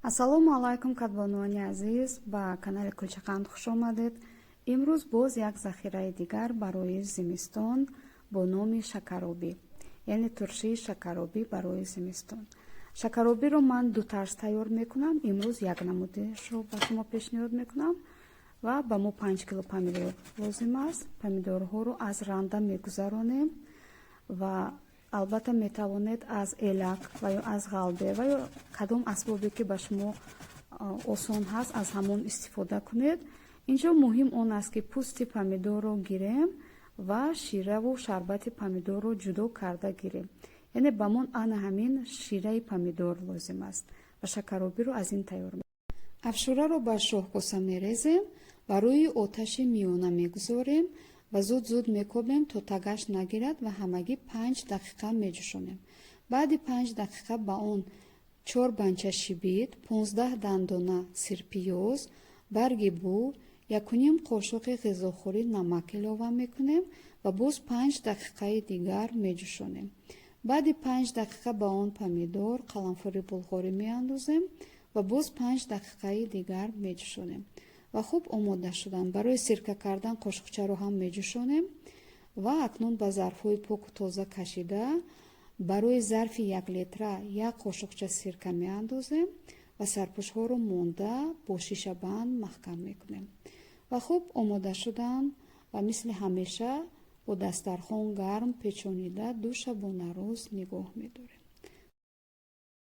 Ассалому алайкум, кадбонуони азиз, ба канали Кулчақанд хуш омадед. Имрӯз боз як захираи дигар барои зимистон бо номи шакаробӣ, яъне туршии шакаробӣ барои зимистон. Шакаробиро ман ду тарз тайёр мекунам. Имрӯз як намудашро ба шумо пешниҳод мекунам ва ба мо 5 кило помидор лозим аст. Помидорҳоро аз ранда мегузаронем ва албатта метавонед аз элак ва ё аз ғалбе ва ё кадом асбобе, ки ба шумо осон ҳаст, аз ҳамон истифода кунед. Инҷо муҳим он аст, ки пӯсти помидорро гирем ва шираву шарбати помидорро ҷудо карда гирем, яъне ба мо ана ҳамин шираи помидор лозим аст ва шакаробиро аз ин тайёр. Афшураро ба шоҳкоса мерезем ва рӯи оташи миёна мегузорем ва зуд зуд мекобем, то тагаш нагирад, ва ҳамагӣ 5 дақиқа меҷӯшонем. Баъди 5 дақиқа ба он чор банча шибит, 15 дандона сирпиёз, барги бу, 1,5 қошуқи ғизохӯрӣ намак илова мекунем ва боз 5 дақиқаи дигар меҷӯшонем. Баъди 5 дақиқа ба он помидор, қаламфури булғорӣ меандозем ва боз 5 дақиқаи дигар меҷӯшонем ва хуб омода шуданд. Барои сирка кардан қошуқчаро ҳам меҷӯшонем ва акнун ба зарфҳои поку тоза кашида, барои зарфи 1 литра як қошуқча сирка меандозем ва сарпӯшҳоро монда, бо шишабанд маҳкам мекунем ва хуб омода шуданд ва мисли ҳамеша бо дастархон гарм печонида ду шабонарӯз нигоҳ медорем.